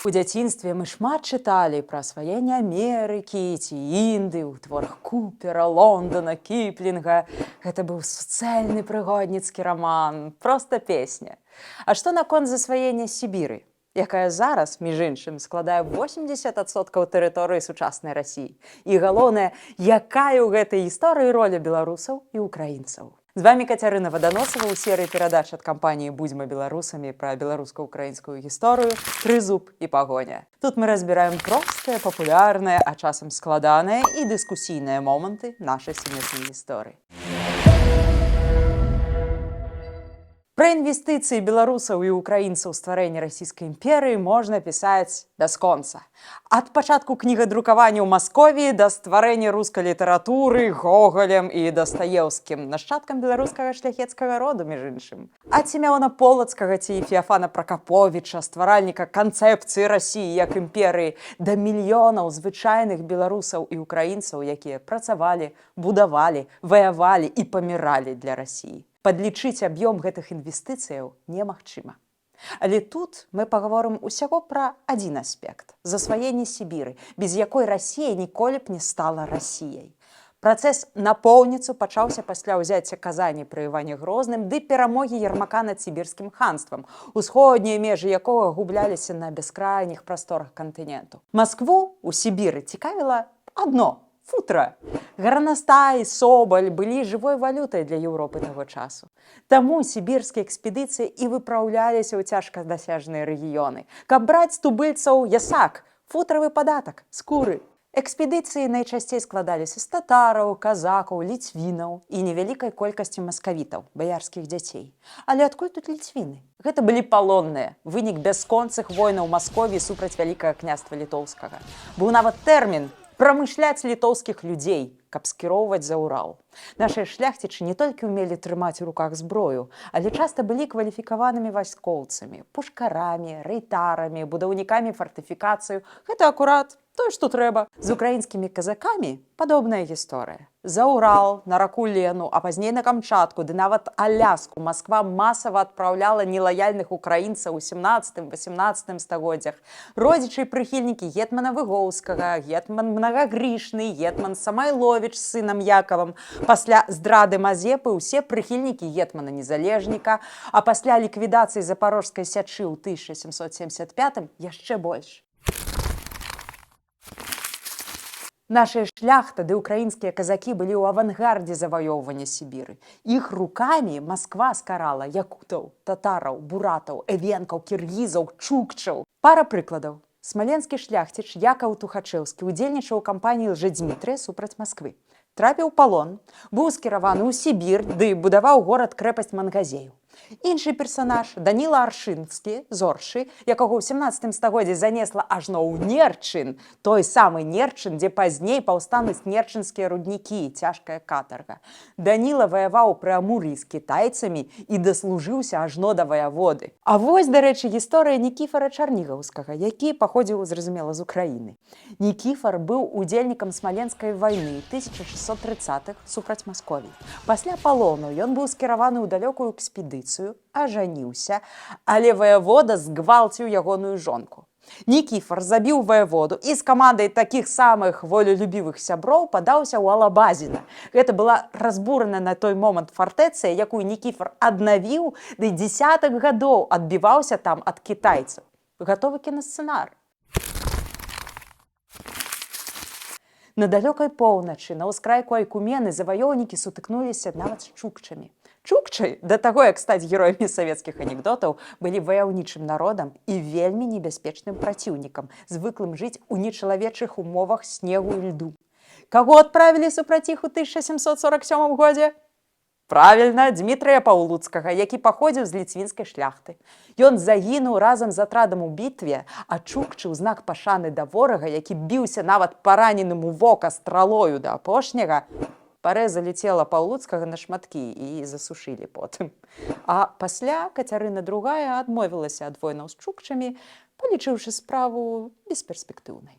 У дзяцінстве мы шмат чыталі пра асваенне Амерыкі ці Індыі ў творах Купера, Лондона, Кіплінга. Гэта быў суцэльны прыгодніцкі раман, проста песня. А што наконт засваення Сібіры, якая зараз, між іншым, складае 80% тэрыторыі сучаснай Расіі? І галоўнае, якая ў гэтай гісторыі роля беларусаў і украінцаў? З вамі Кацярына Ваданосава ў серыі перадач ад кампаніі «Будзьма беларусамі» пра беларуска-украінскую гісторыю «Трызуб і пагоня». Тут мы разбіраем простыя, папулярныя, а часам складаныя і дыскусійныя моманты нашай сумеснай гісторыі. Пра інвестыцыі беларусаў і украінцаў у стварэнне Расійскай імперыі можна пісаць бясконца. Ад пачатку кнігадрукавання ў Масковіі да стварэння рускай літаратуры Гогалем і Дастаеўскім, нашчадкам беларускага шляхецкага роду, між іншым. Ад Сімеона Полацкага ці Феафана Пракаповіча, стваральніка канцэпцыі Расіі як імперыі, да мільёнаў звычайных беларусаў і украінцаў, якія працавалі, будавалі, ваявалі і паміралі для Расіі. Падлічыць аб'ём гэтых інвестыцыяў немагчыма. Але тут мы пагаворым усяго пра адзін аспект: засваенне Сібіры, без якой Расія ніколі б не стала Расіяй. Працэс напоўніцу пачаўся пасля ўзяцця Казані пры Іване Грозным ды перамогі Ермака над Сібірскім ханствам, усходнія межы якога губляліся на бяскрайніх прасторах кантыненту. Маскву у Сібіры цікавіла адно: футра. Гарнастай, собаль былі жывой валютай для Еўропы таго часу. Таму сібірскія экспедыцыі і выпраўляліся ў цяжкадасяжныя рэгіёны, каб браць тубыльцаў ясак, футравы падатак, скуры. Экспедыцыі найчасцей складаліся з татараў, казакаў, ліцвінаў і невялікай колькасці маскавітаў, баярскіх дзяцей. Але адкуль тут ліцвіны? Гэта былі палонныя, вынік бясконцых войнаў Масковіі супраць Вялікага Княства Літоўскага. Быў нават тэрмін прамышляць літоўскіх людзей, каб скіроўваць за Урал. Нашыя шляхцічы не толькі ўмелі трымаць у руках зброю, але часта былі кваліфікаванымі вайскоўцамі, пушкарамі, рэйтарамі, будаўнікамі фартыфікацыю. Гэта акурат тое, што трэба. З украінскімі казакамі падобная гісторыя. За Урал, на раку Лену, а пазней на Камчатку, ды нават Аляску Масква масава адпраўляла нелаяльных украінцаў у 17-18 стагоддзях. Родзічы і прыхільнікі гетмана Выгоўскага, гетман Мнагагрышны, гетман Самайловіч з сынам Якавам. Пасля здрады Мазепы ўсе прыхільнікі гетмана Незалежніка, а пасля ліквідацыі Запарожскай сячы ў 1775 яшчэ больш. Нашая шляхта ды украінскія казакі былі ў авангардзе заваёўвання Сібіры. Іх рукамі Масква скарала якутаў, татараў, буратаў, эвенкаў, кіргізаў, чукчаў. Пара прыкладаў. Смаленскі шляхціч Якаў Тухачэўскі удзельнічаў у кампаніі Лжэдзмітрыя супраць Масквы. Трапіў у палон, быў скіраваны ў Сібір ды будаваў горад-крэпасць Мангазею. Іншы персанаж, Даніла Аршынскі з Оршы, якога ў 17 стагоддзі занесла ажно ў Нерчын, той самы Нерчын, дзе пазней паўстануць нерчынскія руднікі, цяжкая катарга. Даніла ваяваў пры Амур'і з кітайцамі і даслужыўся ажно да ваяводы. А вось, дарэчы, гісторыя Нікіфара Чарнігаўскага, які паходзіў, зразумела, з Украіны. Нікіфар быў удзельнікам Смаленскай вайны 1630-х супраць Масковіі. Пасля палону ён быў скіраваны ў далёкую экспедыцыю, ажаніўся, але ваявода згвалціў ягоную жонку. Нікіфар забіў ваяводу і з камандай такіх самых волелюбівых сяброў падаўся ў Алабазіна. Гэта была разбурана на той момант фартэцыя, якую Нікіфар аднавіў ды дзесятак гадоў адбіваўся там ад кітайцаў. Гатовы кінасцэнар. На далёкай поўначы, на ўскрайку Айкумены заваёўнікі сутыкнуліся нават з чукчамі. Чукчы, да таго, як стаць героямі савецкіх анекдотаў, былі ваяўнічым народам і вельмі небяспечным праціўнікам, звыклым жыць у нечалавечых умовах снегу і льду. Каго адправілі супраць іх у 1747 годзе? Правільна, Дмітрыя Паўлуцкага, які паходзіў з ліцвінскай шляхты. Ён загінуў разам з атрадам у бітве, а чукчы ў знак пашаны да ворага, які біўся нават параненым у вока стралою да апошняга, парэзалі цела Паўлуцкага на шматкі і засушылі потым. А пасля Кацярына II адмовілася ад войнаў з чукчамі, палічыўшы справу бесперспектыўнай.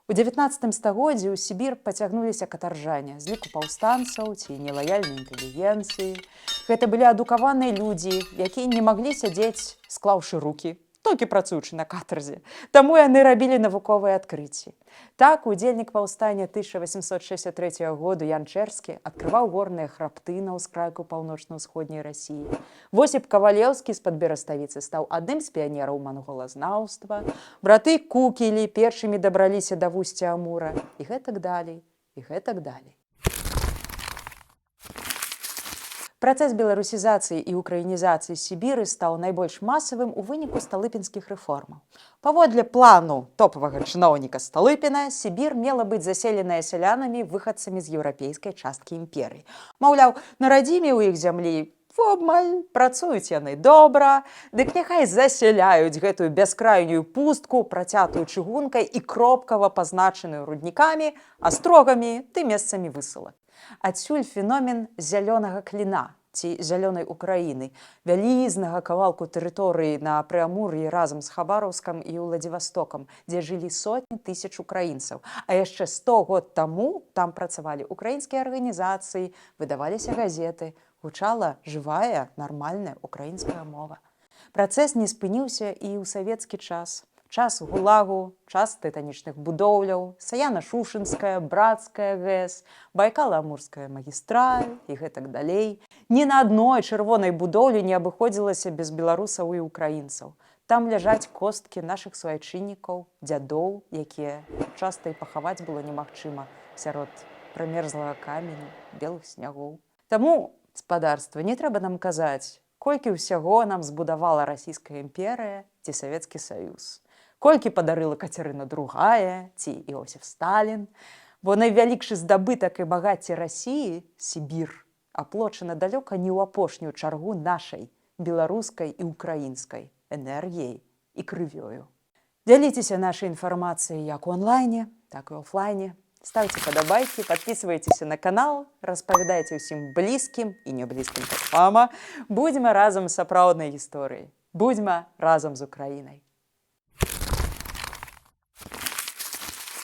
У 19 стагоддзі ў Сібір пацягнуліся катаржане з ліку паўстанцаў ці нелаяльнай інтэлігенцыі. Гэта былі адукаваныя людзі, якія не маглі сядзець, склаўшы рукі, толькі працуючы на катарзе. Таму яны рабілі навуковыя адкрыцці. Так, удзельнік паўстання 1863 году Ян Чэрскі адкрываў горныя храбты на ўскрайку паўночна-ўсходняй Расіі. Восіп Кавалеўскі з-пад Бераставіцы стаў адным з піянераў манголазнаўства. Браты Кукелі першымі дабраліся да вусця Амура, і гэтак далей, і гэтак далей. Працэс беларусізацыі і украінізацыі Сібіры стаў найбольш масавым у выніку сталыпінскіх рэформаў. Паводле плану топавага чыноўніка Сталыпіна, Сібір мела быць заселеная сялянамі, выхадцамі з еўрапейскай часткі імперыі. Маўляў, на радзіме ў іх зямлі вобмаль, працуюць яны добра, дык няхай засяляюць гэтую бяскрайнюю пустку, працятую чыгункай і кропкава пазначаную руднікамі, астрогамі ды месцамі высылак. Адсюль феномен зялёнага кліна ці зялёнай Украіны, вялізнага кавалку тэрыторыі на Прыамур'і разам з Хабараўскам і Уладзівастокам, дзе жылі сотні тысяч украінцаў. А яшчэ 100 год таму там працавалі украінскія арганізацыі, выдаваліся газеты, гучала жывая, нармальная украінская мова. Працэс не спыніўся і ў савецкі час. Час ГУЛАГу, час тытанічных будоўляў, Саяна-Шушанская, Брацкая ГЭС, Байкала-Амурская магістраль і гэтак далей. Ні на адной чырвонай будоўлі не абыходзілася без беларусаў і украінцаў. Там ляжаць косткі нашых суайчыннікаў, дзядоў, якія часта і пахаваць было немагчыма сярод прамерзлага каменю, белых снягоў. Таму, спадарства, не трэба нам казаць, колькі ўсяго нам збудавала Расійская імперыя ці Савецкі Саюз. Колькі падарыла Кацярына II ці Іосіф Сталін, бо найвялікшы здабытак і багацце Расіі, Сібір, аплочана далёка не ў апошнюю чаргу нашай беларускай і украінскай энергіяй і крывёю. Дзяліцеся нашай інфармацыяй як у онлайне, так і офлайне. Ставце падабайкі, падпісвайцеся на канал, распавядайце ўсім блізкім і не блізкім таксама. Будзьма разам з сапраўднай гісторыяй. Будзьма разам з Украінай.